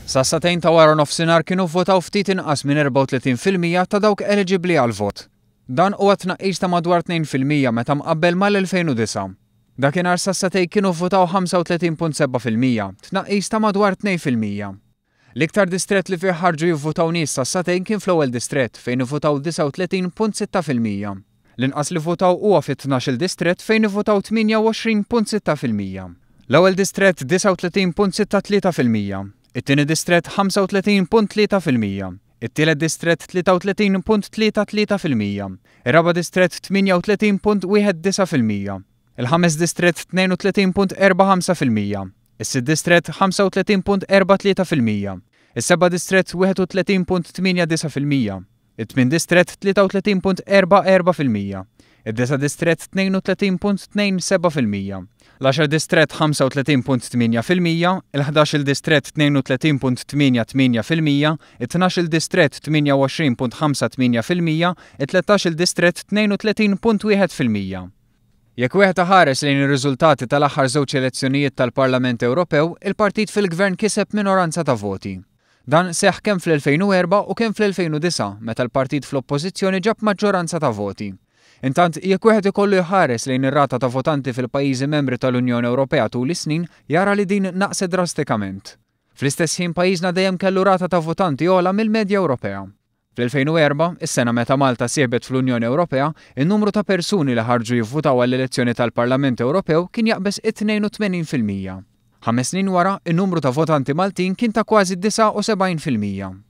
Sas-sagħtejn ta' wara nofsinhar kienu vvotaw ftit inqas minn 34% ta' dawk eliġibbli għall-vot. Dan huwa tnaqqis ta' madwar 2% meta mqabbel mal-2009. Dakinhar sas-sagħtejn kienu vvotaw 35.7%, tnaqqis ta' madwar 2%. L-iktar distrett li fih ħarġu jivvutaw nies sas-sagħtejn kien fl-ewwel distrett fejn ivvutaw 39.6%. L-inqas li vvutaw huwa fit-12-il distrett fejn ivvutaw 28.6%. L-ewwel distrett 39.63%, it-tieni distrett 35.3%, it-tielet distrett 33.33%, ir-raba' distrett 38.19%, il-ħames distrett 32.45%, is-sitt distrett 35.43%, is-seba' distrett 31.89%, it-tmien distrett 33.44%, id-disa' distrett 32.27%, l-għaxar distrett 35.8%, il-11-il distrett 32.88%, it-12-il distrett 28.58%, it-13-il distrett 32.1%. Jekk wieħed iħares lejn ir-riżultati tal-aħħar żewġ elezzjonijiet tal-Parlament Ewropew, il-partit fil-gvern kiseb minoranza ta' voti. Dan seħħ kemm fl-2004 u kemm fl-2009 meta l-partit fl-oppożizzjoni ġab maġġoranza ta' voti. Intant, jekk wieħed ikollu jħares lejn ir-rata ta' votanti fil-pajjiżi membri tal-Unjoni Ewropea tul is-snin, jara li din naqset drastikament. Fl-istess ħin pajjiżna dejjem kellu rata ta' votanti ogħla mill-medja Ewropea. Fl-2004, is-sena meta Malta sieħbet fl-Unjoni Ewropea, in-numru ta' persuni li ħarġu jivvutaw għall-elezzjoni tal-Parlament Ewropew kien jaqbeż it-82%. 5 snin wara, in-numru ta' votanti Maltin kien ta' kważi 79%.